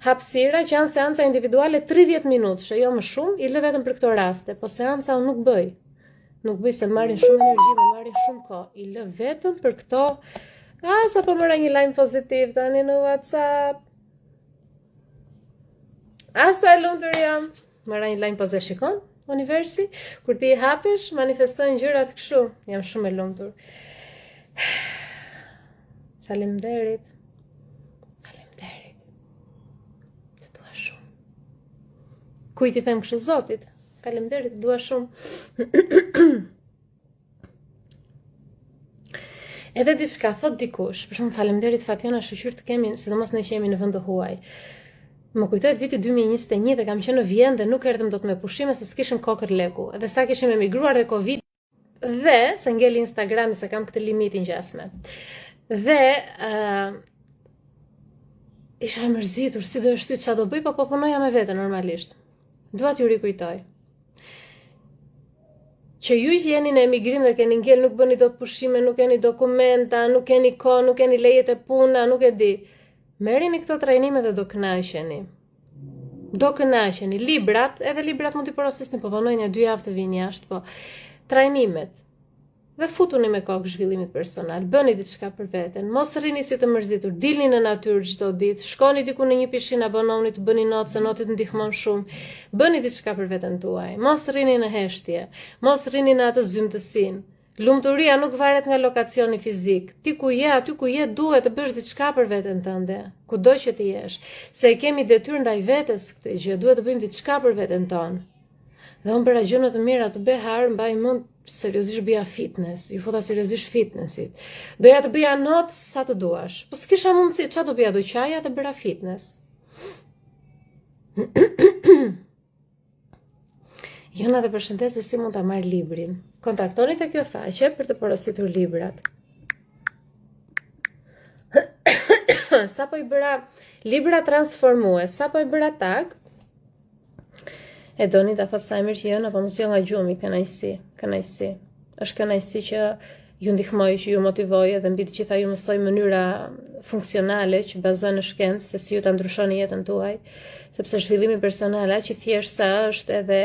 hapësira që janë seanca individuale 30 minutëshe, jo më shumë, i lë vetëm për këto raste, po seanca unë nuk bëj. Nuk bëj se marrin shumë energji, më marrin shumë kohë. I lë vetëm për këto. A, sapo mora një lajm pozitiv tani në WhatsApp. A, sa e lumtur jam. Mora një lajm pozitiv, shikon? Universi, kur ti i hapesh, manifestojnë gjërat kështu. Jam shumë e lumtur. Faleminderit. Faleminderit. Të dua shumë. Kujt i them kështu Zotit? Faleminderit, të dua shumë. Edhe diçka thot dikush, për shembull faleminderit Fatjona, shyqyr të kemi, sidomos ne që jemi në vend të huaj. Më kujtohet viti 2021 dhe kam qenë në Vjenë dhe nuk erdhëm dot me pushime se s'kishim kokërr leku. Edhe sa kishim emigruar dhe Covid dhe se ngeli Instagrami se kam këtë limitin gjasme. Dhe uh, isha e mërzitur, si do e shtyj, ça do bëj, po po punoja me vete normalisht. Dua t'ju rikujtoj që ju që jeni në emigrim dhe keni ngel, nuk bëni dot pushime, nuk keni dokumenta, nuk keni kohë, nuk keni leje te puna, nuk e di. Merrini këto trajnime dhe do kënaqeni. Do kënaqeni. Librat, edhe librat mund t'i porosisni, po vonojnë ja dy javë të vinë jashtë, po trajnimet Dhe futuni me kokë zhvillimit personal, bëni diçka për veten, mos rrini si të mërzitur, dilni në natyrë çdo ditë, shkoni diku në një pishinë abononi të bëni not se noti të ndihmon shumë. Bëni diçka për veten tuaj. Mos rrini në heshtje, mos rrini në atë zymtësinë. Lumturia nuk varet nga lokacioni fizik. Ti ku je, aty ku je, duhet të bësh diçka për veten tënde, kudo që të jesh. Se e kemi detyrë ndaj vetes këtë gjë, duhet të bëjmë diçka për veten tonë. Dhe unë bëra gjënë më të mirë atë behar, mbaj mend seriozisht bëja fitness, iu futa seriozisht fitnessit. Doja të bëja not sa të duash. Po s'kisha mundësi, ça do bëja, do qaja dhe bëra fitness. Jona të përshëndes se si mund ta marr librin. Kontaktoni te kjo faqe për të porositur librat. Sapo i bëra libra transformues, sapo i bëra tag, E doni ta thotë sa e mirë që Jona, po më zgjon nga gjumi, kënaqësi, kënaqësi. Është kënaqësi që ju ndihmoj, që ju motivoj edhe mbi të gjitha ju mësoj mënyra funksionale që bazohen në shkencë se si ju ta ndryshoni jetën tuaj, sepse zhvillimi personal aq i thjeshtë sa është edhe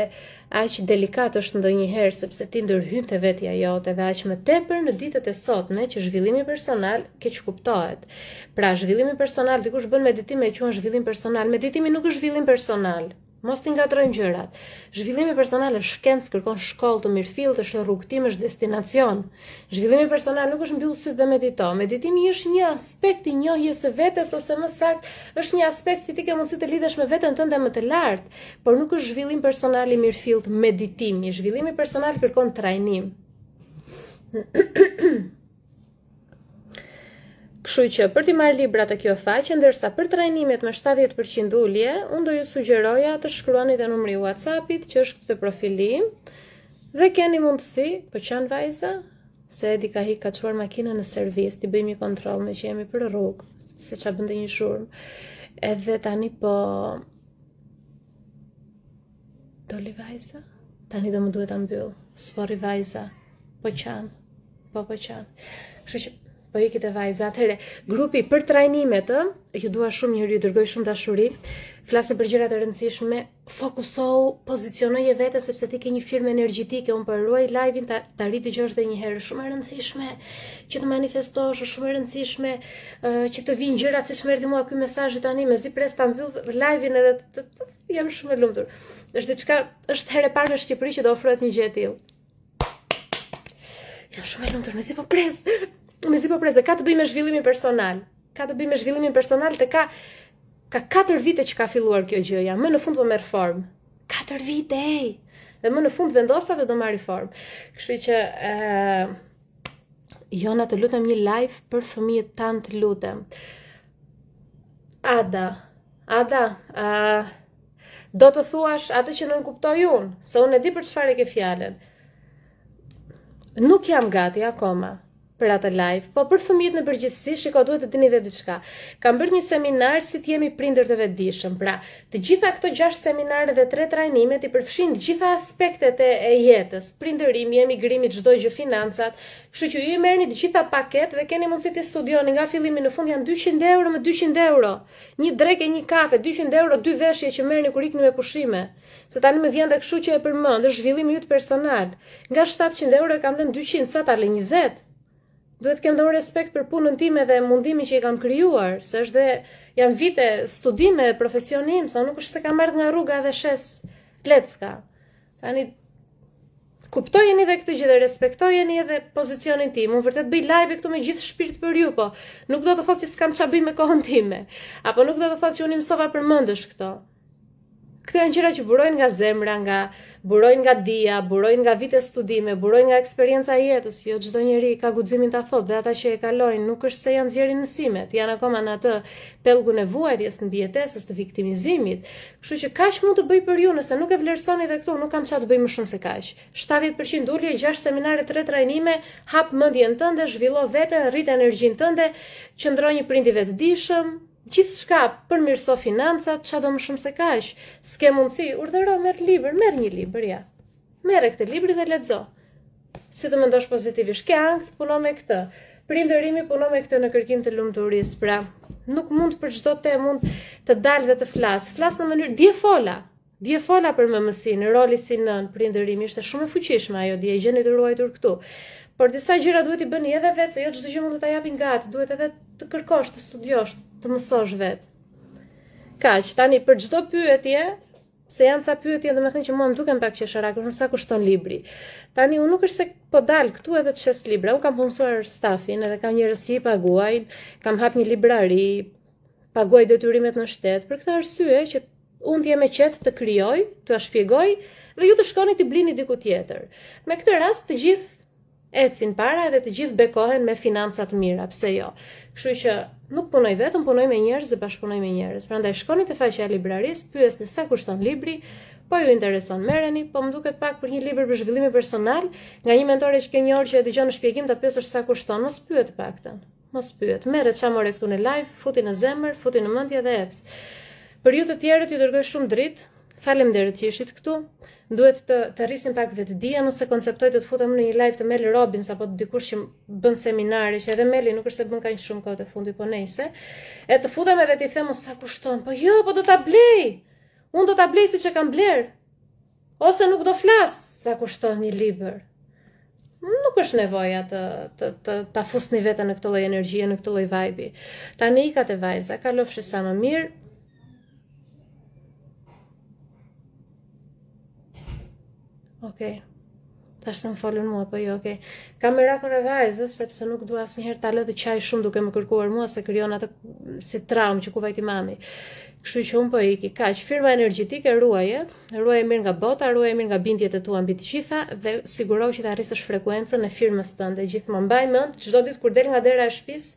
aq delikat është ndonjëherë sepse ti ndërhyn te vetja jote dhe aq më tepër në ditët e sotme që zhvillimi personal keqkuptohet. Pra, zhvillimi personal, dikush bën meditim e quan zhvillim personal. Meditimi nuk është zhvillim personal. Mos t'i ngatërrojmë gjërat. Zhvillimi personal është shkencë, kërkon shkollë të mirëfilltë, është rrugëtim, është destinacion. Zhvillimi personal nuk është mbyll sytë dhe medito. Meditimi është një aspekt i njohjes së vetes ose më saktë është një aspekt që ti ke mundësi të lidhesh me veten tënde më të lartë, por nuk është zhvillim personal i mirëfilltë meditimi. Zhvillimi personal kërkon trajnim. Kështu që për t'i marrë librat te kjo faqe, ndërsa për trajnimet me 70% ulje, unë do ju sugjeroja të shkruani te numri i WhatsApp-it që është këtu te profili im dhe keni mundësi, po qan vajza, se Edi ka hik ka çuar makinën në servis, t'i bëjmë një kontroll meqë jemi për rrugë, se ça bënte një zhurmë. Edhe tani po Doli vajza? Tani do më duhet ta mbyll. S'po rri vajza. Po qan. Po po qan. Kështu që po iki te vajza. Atëherë, grupi për trajnimet, ë, ju dua shumë njëri, ju dërgoj shumë dashuri. Flasim për gjërat e rëndësishme. Fokusohu, pozicionoje veten sepse ti ke një firmë energjetike. Unë po e ruaj live-in ta ta ridëgjosh edhe një herë. Shumë e rëndësishme që të manifestosh, është shumë e rëndësishme uh, që të vijnë gjërat siç më erdhi mua ky mesazh tani, mezi pres ta mbyll live-in edhe të, të, Jam shumë e lumtur. Është diçka, është herë e parë në Shqipëri që do ofrohet një gjë e tillë. Jam shumë e lumtur, mezi po pres. Mezi po pres, dhe ka të bëjë me zhvillimin personal. Ka të bëjë me zhvillimin personal të ka ka 4 vite që ka filluar kjo gjëja, më në fund po merr formë. 4 vite, ej. Dhe më në fund vendosa dhe do marri formë. Kështu që ë Jona të lutem një live për fëmijët tanë të lutem. Ada, Ada, uh, do të thuash atë që nënkuptoj unë, se unë e di për çfarë e ke fjalën. Nuk jam gati akoma për atë live, po për fëmijët në përgjithësi, shiko duhet të dini dhe diçka. Kam bërë një seminar si të jemi prindër të vetëdijshëm. Pra, të gjitha këto 6 seminare dhe 3 trajnime i përfshijnë të gjitha aspektet e, e jetës, prindërimi, emigrimi, çdo gjë, financat, Kështu që ju i merrni të gjitha paket dhe keni mundësi të studioni nga fillimi në fund janë 200 euro me 200 euro. Një drekë e një kafe, 200 euro, dy veshje që merrni kur ikni me pushime. Se tani më vjen dhe kështu që e përmend, është zhvillimi yt personal. Nga 700 euro e kam lënë 200, sa ta lë 20. Duhet të kem dhe unë respekt për punën time dhe mundimin që i kam krijuar, se është dhe janë vite studime, profesionim, sa nuk është se kam ardhur nga rruga dhe shes lecka. Tani kuptojeni edhe këtë gjë dhe respektojeni edhe pozicionin tim. Unë vërtet bëj live këtu me gjithë shpirt për ju, po nuk do të thotë që s'kam ç'a bëj me kohën time, apo nuk do të thotë që unë i mësova përmendësh këto. Këto janë gjëra që burojnë nga zemra, nga burojnë nga dija, burojnë nga vite studime, burojnë nga eksperienca e jetës. Jo çdo njeri ka guximin ta thotë dhe ata që e kalojnë nuk është se janë nxjerrin mësimet, janë akoma në atë pellgun e vuajtjes, të mbijetesës, të viktimizimit. Kështu që kaq mund të bëj për ju, nëse nuk e vlerësoni dhe këtu, nuk kam ça të bëj më shumë se kaq. 70% ulje, 6 seminare, 3 trajnime, hap mendjen tënde, zhvillo veten, rrit energjinë tënde, qëndro një prind i vetëdijshëm, gjithçka përmirëso financat, ça do më shumë se kaq. S'ke mundësi, urdhëro, merr libër, merr një libër, ja. Merre këtë librin dhe lexo. Si të mendosh pozitivisht? Ke ankth, puno me këtë. Prindërimi puno me këtë në kërkim të lumturisë. Pra, nuk mund për çdo temë mund të dal dhe të flas. Flas në mënyrë dje fola. Dje fola për mëmësinë, roli si nënë, prindërimi ishte shumë e fuqishme ajo dje, e gjeni të ruajtur këtu. Por disa gjëra duhet t'i bëni edhe vetë, se jo çdo gjë mund të ta japin gati, duhet edhe të kërkosh, të studiosh, të mësosh vetë. Kaq, tani për çdo pyetje, Se janë ca pyetje, domethënë që mua më duken pak qesharak, unë sa kushton libri. Tani unë nuk është se po dal këtu edhe të shes libra, unë kam punësuar stafin edhe kam njerëz që i paguajnë, kam hap një librari, paguaj detyrimet në shtet, për këtë arsye që unë të jem e qetë të krijoj, t'ua shpjegoj dhe ju të shkoni t'i blini diku tjetër. Me këtë rast të gjithë ecin para edhe të gjithë bekohen me financa të mira, pse jo. Kështu që nuk punoj vetëm, punoj me njerëz dhe bashkëpunoj me njerëz. Prandaj shkoni te faqja e librarisë, pyesni sa kushton libri, po ju intereson merreni, po më duket pak për një libër për zhvillimin personal, nga një mentore që ke njohur që e dëgjon në shpjegim ta pyesësh sa kushton, mos pyet të paktën. Mos pyet. Merre ça more këtu në live, futi në zemër, futi në mendje dhe ec. Për ju të tjerët ju dërgoj shumë dritë. Faleminderit që ishit këtu. Duhet të të rrisim pak vetëdijen, nëse konceptoj të të futem në një live të Mel Robbins apo të dikush që bën seminare, që edhe Meli nuk është se bën kaq shumë kohët e fundit, po nejse. E të futem edhe t'i them sa kushton. Po jo, po do ta blej. Unë do ta blej siç e kam bler. Ose nuk do flas sa kushton një libër. Nuk është nevoja të të të ta fusni veten në këtë lloj energjie, në këtë lloj vibe. Tani ika te vajza, kalofshi sa më mirë. Okej. Okay. Tash se më folën mua, po jo, okej. Okay. Kam merakun e vajzës, sepse nuk dua asnjëherë ta lë të qaj shumë duke më kërkuar mua, se krijon atë si traumë që ku vajti mami. Kështu që unë po iki. Kaq, firma energjetike ruaje, ruaje mirë nga bota, ruaje mirë nga bindjet e tua mbi të gjitha dhe sigurohu që ta rrisësh frekuencën e firmës tënde gjithmonë. Mbaj mend, çdo ditë kur del nga dera e shtëpisë,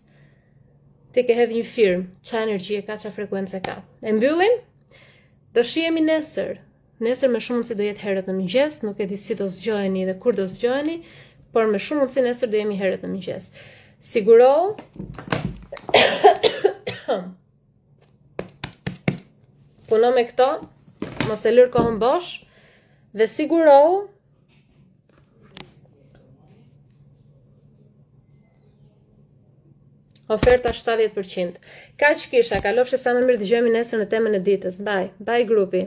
ti ke hedh një firmë, ça energjie ka, ça frekuence ka. E mbyllim? Do shihemi nesër. Nesër me shumë mundësi do jetë herët në mëngjes, nuk e di si do zgjoheni dhe kur do zgjoheni, por me shumë mundësi nesër do jemi herët në mëngjes. Sigurohu Puno me këto, mos e lër kohën bosh dhe sigurohu Oferta 70%. Kaq kisha, kalofshi sa më mirë dëgjohemi nesër në temën e ditës. Bye. Bye grupi.